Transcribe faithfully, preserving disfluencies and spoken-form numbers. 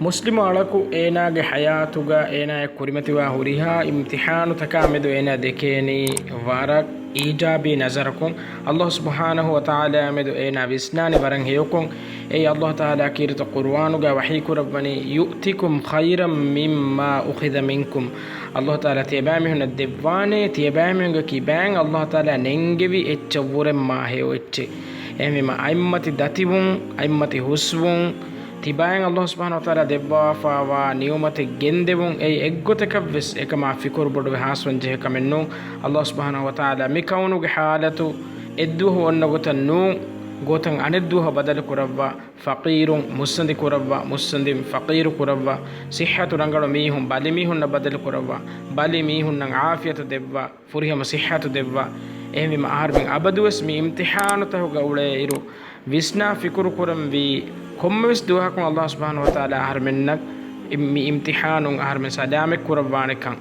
މުސްލިމު އަޅަކު އޭނާގެ ޙަޔާތުގަ އޭނާއަށް ކުރިމަތިވާ ހުރިހާ އިމްތިޙާނުތަކާ މެދު އޭނާ ދެކޭނީ ވަރަށް އީޖާބީ ނަޒަރަކުން. އައްލާހު ސުބްޙާނަހު ވަތަޢާލާ މެދު އޭނާ ވިސްނާނެ ވަރަށް ހެޔޮކޮށް. އެއީ އައްލާހު ތަޢާލާ ކީރިތި ޤުރުއާނުގަ ވަޙީ ކުރައްވަނީ، "يُؤْتِكُمْ خَيْرًا مِمَّا أُخِذَ مِنكُمْ." އައްލާހު ތަޢާލާ ތިޔަބައިމީހުންނަށް ދެއްވާނޭ، ތިޔަބައިމީހުންގެ ކިބައިން އައްލާހު ތަޢާލާ ނެންގެވި އެއްޗަށްވުރެން މާ ހެޔޮ އެއްޗެއް. އެހެންވީމަ އަތްމަތި ދަތިވުން، އަތްމަތި ހުސްވުން، ތިބާއިން އައްލާހު ސުބްޙާނަހު ވަތަޢާލާ ދެއްވާފާވާ ނިޢުމަތެއް ގެންދެވުން އެއީ އެއްގޮތަކަށްވެސް އެކަމާ ފިކުރުބޮޑުވެ ހާސްވަންޖެހޭ ކަމެއް ނޫން. އައްލާހު ސުބްޙާނަހު ވަތަޢާލާ މި ކައުނުގެ ޙާލަތު އެއްދުވަހު އޮންނަ ގޮތަށް ނޫން، ގޮތަށް އަނެއްދުވަހަށް ބަދަލު ކުރައްވާ، ފަޤީރުން މުއްސަނދި ކުރައްވާ، މުއްސަނދިން ފަޤީރު ކުރައްވާ، ޞިއްޙަތު ރަނގަޅު މީހުން ބަލި މީހުންނަށް ބަދަލު ކުރައްވާ، ބަލި މީހުންނަށް ޢާފިޔަތު ދެއްވާ، ފުރިހަމަ ޞިއްޙަތު ދެއްވާ. އެހެންވީމަ އަހަރުމެން އަބަދުވެސް މި އިމްތިޙާނުތަކުގަ އުޅޭއިރު، ވިސްނާ ފިކުރު ކުރަންވީ ކޮންމެވެސް ދުވަހަކުން އައްލާހު ސުބްޙާނަހު ވަތަޢާލާ އަހަރުމެންނަށް މި އިމްތިޙާނުން އަހަރުމެން ސަލާމަތް ކުރައްވާނެކަން.